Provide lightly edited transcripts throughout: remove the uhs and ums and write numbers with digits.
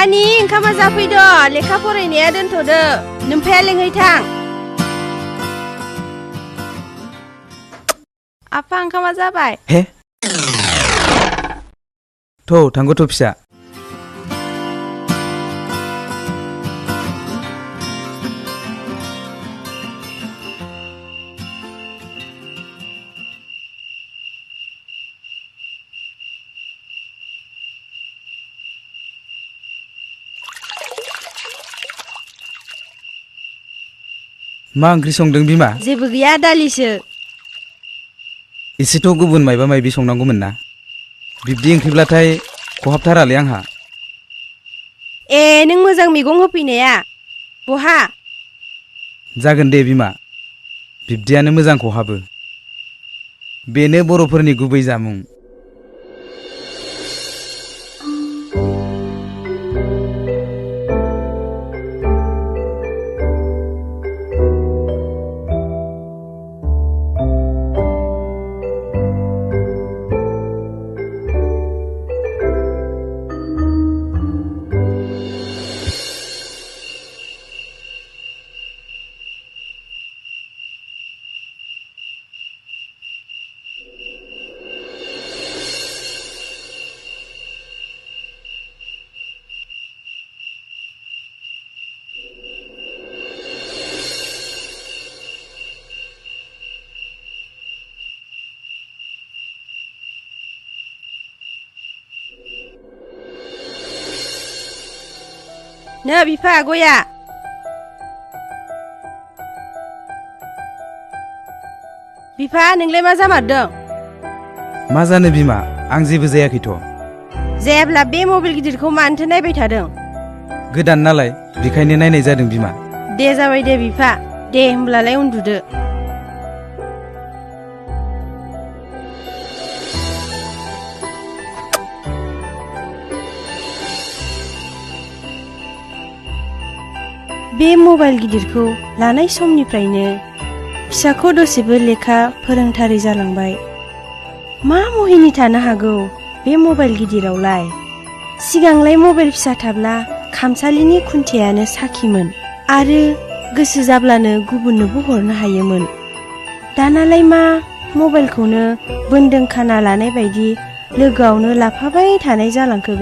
नानि ओंखामा जाफैदो लेखा फरायनाया दोनथ'दो नोमफाया लेंहैथां आफा ओंखामा जाबाय हे थ' थांगौथ' फिसा मा ओंख्रि संदों बिमा जेबो गैया दालिसो एसेथ' गुबुन मायबा मायबि संनांगौमोन ना बिब्दि ओंख्रिब्लाथाय खहाबथारालै आंहा ए नों मोजां मैगं होफैनाया बहा जागोन दे बिमा बिब्दियानो मोजां खहाबो बेनो बर'फोरनि गुबै जामुं नो बिफा गया बिफा नोंलाय मा जामारदों मा जानो बिमा आं जेबो जायाखैथ' जायाब्ला बे मबाइल गिदिरखौ मानोथो नायबाय थादों गोदान नालाय बेखायनो नायनाय जादों बिमा दे जाबाय दे बिफा दे होमब्लालाय उन्दुदो बे मबाइल गिदिरखौ लानाय समनिफ्रायनो फिसाखौ दसेबो लेखा फोरोंथारै जालांबाय मा महिनी थानो हागौ बे मबाइल गिदिरावलाय सिगांलाय मबाइल फिसा थाब्ला खामसालिनि खुन्थियायानो साखिमोन आरो गोसो जाब्लानो गुबुननोबो हरनो हायोमोन दानालाय मा मबाइलखौनो बोन्दों खाना लानाय बायदि लोगोआवनो लाफाबाय थानाय जालांखो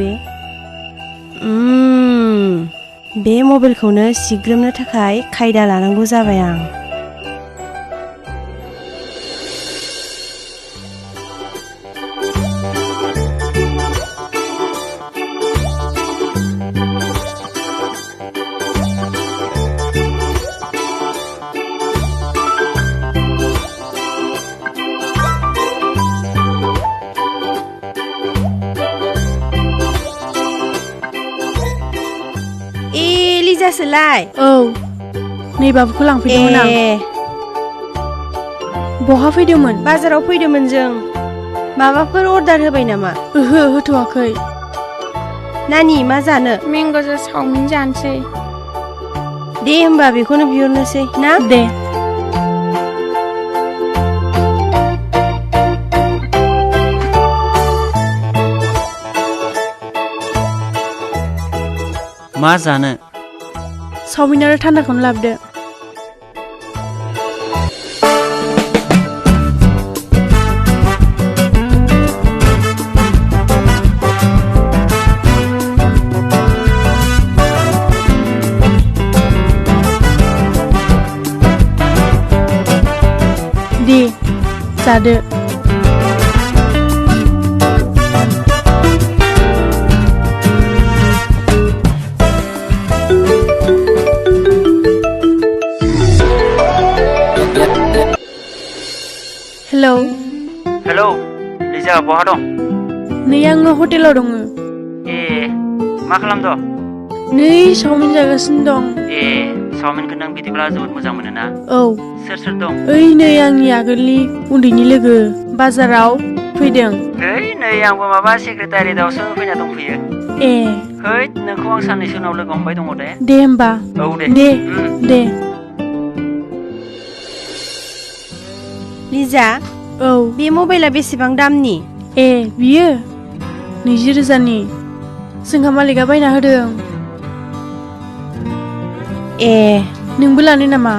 बे मबाइलखौनो सिग्रोमनो थाखाय खायदा लानांगौ जाबाय आं सोलाय औ नै बाबुखौ लांफैदोंमोन आं बहा फैदोंमोन बाजाराव फैदोंमोन जों माबाफोर अर्डार होबाय नामा ओहो होथ'वाखै नानि मा जानो मेंग'जों चावमिन जानोसै दे होमबा बेखौनो बिहरनोसै ना दे मा जानो चावमिन आरो थान्दाखौनो लाबोदो दे जादो हेलौ लिजा बहा दं नै आङो हटेलाव दङ ए मा खालामदो नै चावमिन जागासिनो दं ए चावमिनखौ नों बिदिब्ला जोबोद मोजां मोनो ना औ सोर दं ओइ नै आंनि आगोलनि उन्दैनि लोगो बाजाराव फैदों नै आंबो माबा सेक्रेटारियेटआवसो फैना दंफैयो ए नोंखौ आं साननैसो उनाव लोगो हमबाय दङ दे होमबा औ दे लिजा औ बे मबाइला बेसेबां दामनि ए बियो 20,000नि जोंहा मालिकआ बायना होदों ए नोंबो लानो नामा?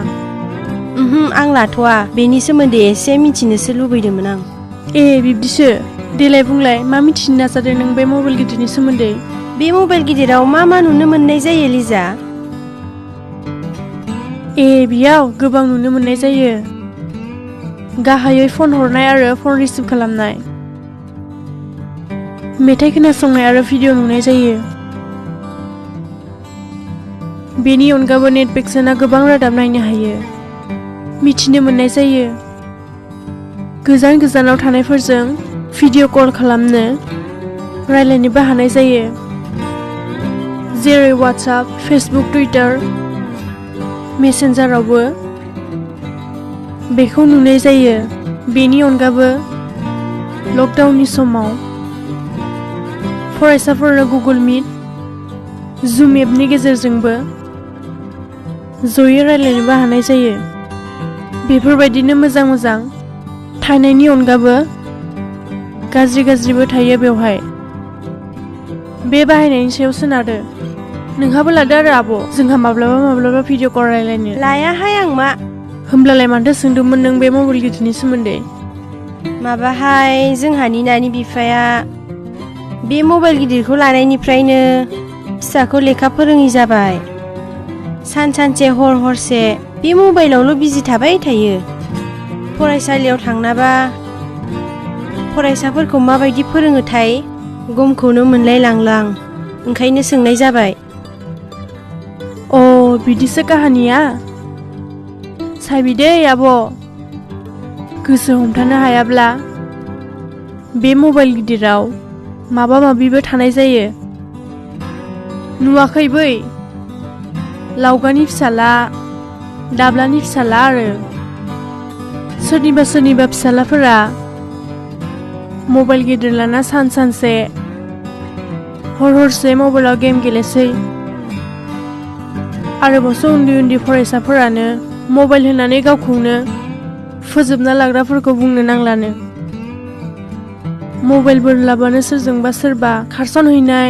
आं लाथ'वा बेनि सोमोन्दै एसे मिथिनोसो लुबैदोंमोन आं। ए बिब्दिसो देलाय बुंलाय मा मिथिनो नाजादों नों बे मबाइल गिदिरनि सोमोन्दै? बे मबाइल गिदिराव मा मा नुनो मोननाय जायो लिजा? ए बेयाव गोबां नुनो मोननाय जायो। गाहायै फन हरनाय आरो फन रिसिभ खालामनाय, मेथाइ खोनासंनाय आरो भिडिअ नुनाय जायो। बेनि अनगाबो नेटफ्लिक्सआ गोबां रादाब नायनो हायो, मिथिनो मोननाय जायो। गोजान गोजानाव थानायफोरजों भिडिअ कल खालामनो रायलायनोबो हानाय जायो, जेरै वाट्सएप, फेसबुक, टुइटार, मेसेन्जारावबो बेखौ नुनाय जायो। बेनि अनगाबो लकडाउननि समाव फरायसाफोरनो गुगोल मिट, जुम एपनि गेजेरजोंबो जयै रायलायनोबो हानाय जायो। बेफोरबायदिनो मोजां मोजां थानायनि अनगाबो गाज्रिबो थायो बेवहाय। बे बाहायनायनि सायाव सोनारो। नोंहाबो लादो आरो आब', जोंहा माब्लाबा भिडिअ कल रायलायनो। लायाहाय आं मा। होमब्लालाय मानोथो सोंदोंमोन नों बे मबाइल गिदिरनि सोमोन्दै? माबाहाय जोंहानि नानि बिफाया बे मबाइल गिदिरखौ लानायनिफ्रायनो फिसाखौ लेखा फोरोङि जाबाय। सानसे हर हरसे बे मबाइलावल' बिजि थाबाय थायो। फरायसालियाव थांनाबा फरायसाफोरखौ माबायदि फोरोङोथाय गमखौनो मोनलाय लांलां, ओंखायनो सोंनाय जाबाय। अ बिदिसो काहानिया? सायबिदै आब', गोसो हमथानो हायाब्ला बे मबाइल गिदिराव माबा माबिबो थानाय जायो। नुवाखै बै लावगानि फिसाला, दाब्लानि फिसाला आरो सोरनिबा फिसालाफोरा मबाइल गिदिर लाना सानसे हर हरसे मबाइलाव गेम गेलेसै। आरोबावसो उन्दै फरायसाफोरानो मबाइल होनानै गावखौनो फोजोबना लाग्राफोरखौ बुंनो नांलानो। मबाइल बोरलाबानो सोरजोंबा सोरबा खारसनहैनाय,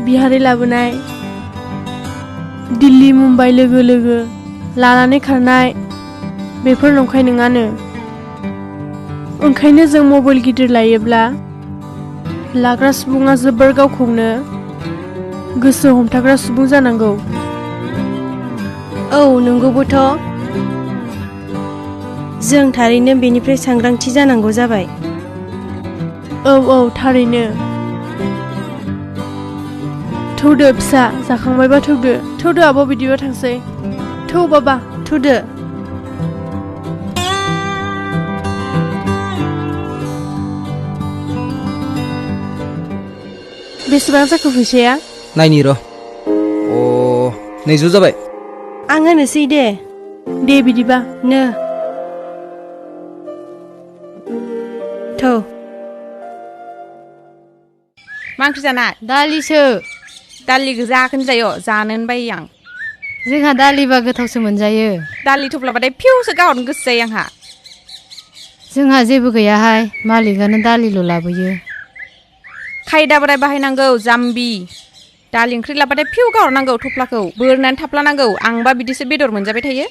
बिहारि लाबोनाय, दिल्ली मुम्बाइ लोगो लानानै खारनाय, बेफोर नंखाय नङानो। ओंखायनो जों मबाइल गिदिर लायोब्ला लाग्रा सुबुङा जोबोर गावखौनो गोसो हमथाग्रा सुबुं जानांगौ। औ नंगौबोथ'। जों थारैनो बेनिफ्राय सांग्रांथि जानांगौ जाबाय। औ थारैनो। थौदो फिसा, जाखांबायबा थौदो आब' बिदिबा थांसै। थौ बाबा थौदो। बेसेबां जाखो फैसाया? नायनि र'। 200 जाबाय। आं होनोसै दे। दे बिदिबा नो थौ। मा ओंख्रि जानाय? दालिसो। दालि गोजाखौनो जायो, जानोनो बायो आं। जोंहा दालिबा गोथावसो मोनजायो। दालि थफ्लाबाथाय फिउसो गाहरनो गोसो जायो आंहा। जोंहा जेबो गैयाहाय, मालिकआनो दालिल' लाबोयो। खायदा बोराय बाहायनांगौ जाम्बि। दालि ओंख्रि लाबाथाय फिउ गाहरनांगौ थफ्लाखौ, बोरनानै थाफ्लानांगौ। आंबा बिदिसो बेदर मोनजाबाय थायो।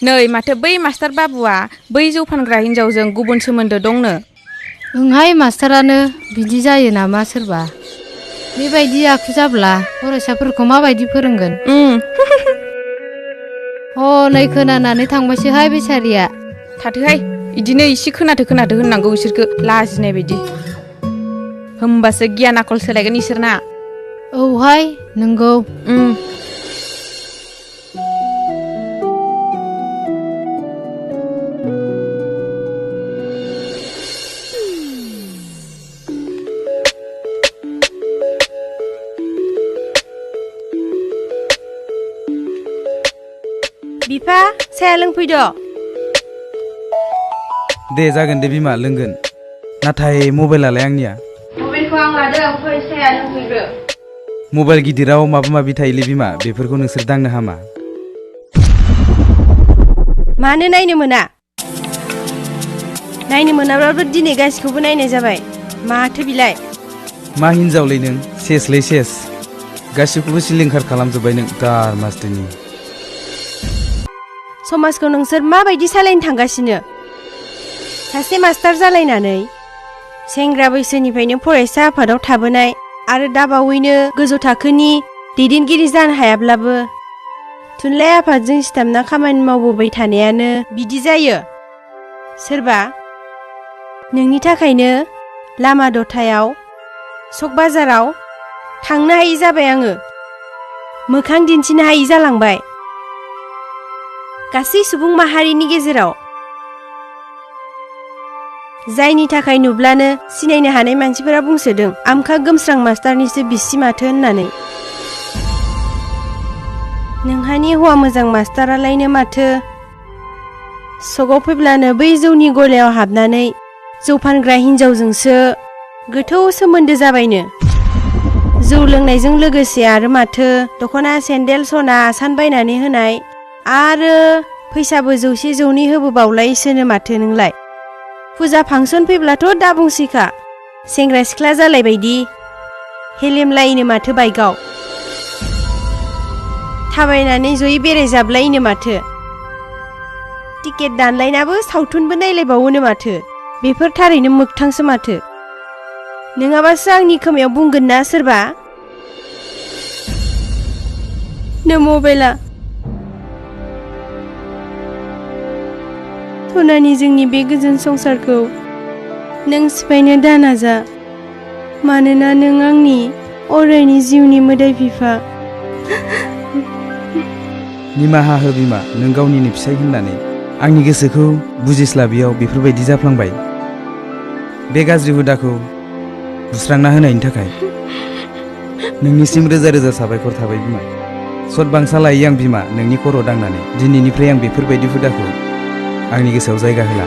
नै माथो बै मास्टार बाबुआ बै जौ फानग्रा हिन्जावजों गुबुन सोमोन्दो दंनो। ओंहाय मास्टारानो बिदि जायो नामा सोरबा? बेबायदि आखु जाब्ला फरायसाफोरखौ माबायदि फोरोंगोन? हनै खोनानानै थांबायसोहाय बेसारिया। थाथोहाय, इदिनो इसे खोनाथो होननांगौ इसोरखो लाजिनाय बायदि। होमबासो गियान आखल सोलायगोन इसोरना। औहाय नंगौ। बिफा, साया लोंफैद'। दे जागोन दे बिमा, लोंगोन। नाथाय मबाइलालाय आंनिया? मबाइलखौ आं लादों, फै साया लोंफैग्रो। मबाइल गिदिराव माबा माबि थायोलै बिमा, बेफोरखौ नोंसोर दांनो हामा। मानो नायनो मोना? नायनो मोनाब्लाबो दिनै गासिखौबो नायनाय जाबाय। माथो बिलाय? मा हिनजावलै नों, सेसलै सेस। गासिखौबो सिलिंखार खालामजोब्बाय नों, गार मासथिनि। समाजखौ नोंसोर माबायदि सालायनो थांगासिनो? सासे मास्टार जालायनानै सेंग्रा बैसोनिफ्रायनो फरायसा आफादाव थाबोनाय आरो दाबावैनो गोजौ थाखोनि दैदेनगिरि जानो हायाब्लाबो थुनलाइ आफादजों सिथाबना खामानि मावबोबाय थानायानो बिदि जायो। सोरबा नोंनि थाखायनो लामा दथायाव सक बाजाराव थांनो हायि जाबाय आङो। मोखां दिन्थिनो हायि जालांबाय। गासै सुबुं माहारिनि गेजेराव जायनि थाखाय नुब्लानो सिनायनो हानाय मानसिफोरा बुंसोदों आमखा गोमस्रां मास्टारनिसो बिसि माथो होननानै। नोंहानि हौवा मोजां मास्टारालायनो माथो सकाव फैब्लानो बै जौनि गलायाव हाबनानै जौ फानग्रा हिन्जावजोंसो गोथौ सोमोन्दो जाबायनो। जौ लोंनायजों लोगोसे आरो माथो दख'ना सेन्देल सना आसान बायनानै होनाय आरो फैसाबो 100-200 होबोबावलायसोनो माथो नोंलाय। फुजा फांसन फैब्लाथ' दा बुंसैखा सेंग्रा सिख्ला जालायबायदि हेलेमलायनो माथो बाइकआव थाबायनानै जयै बेरायजाबलायनो माथो टिकेट दानलायनाबो सावथुनबो नायलायबावोनो माथो। बेफोर थारैनो मोगथांसो माथो। नङाबासो आंनि खोमायाव बुंगोन ना सोरबा नो मबाइला सनानि जोंनि बे गोजोन संसारखौ नों सिफायनो दानाजा। मानोना नों आंनि अरायनि जिउनि मोदाय बिफा। निमाहा हो बिमा, नों गावनिनो फिसाय होननानै आंनि गोसोखौ बुजिस्लाबियाव बेफोरबायदि जाफ्लांबाय। बे गाज्रि हुदाखौ बुस्रांना होनायनि थाखाय नोंनिसिम रोजा रोजा साबायखर थाबाय बिमा। सत बांसा लायो आं बिमा नोंनि खर' दांनानै। दिनैनिफ्राय आं बेफोरबायदि हुदाखौ आंनि गोसोआव जायगा होला।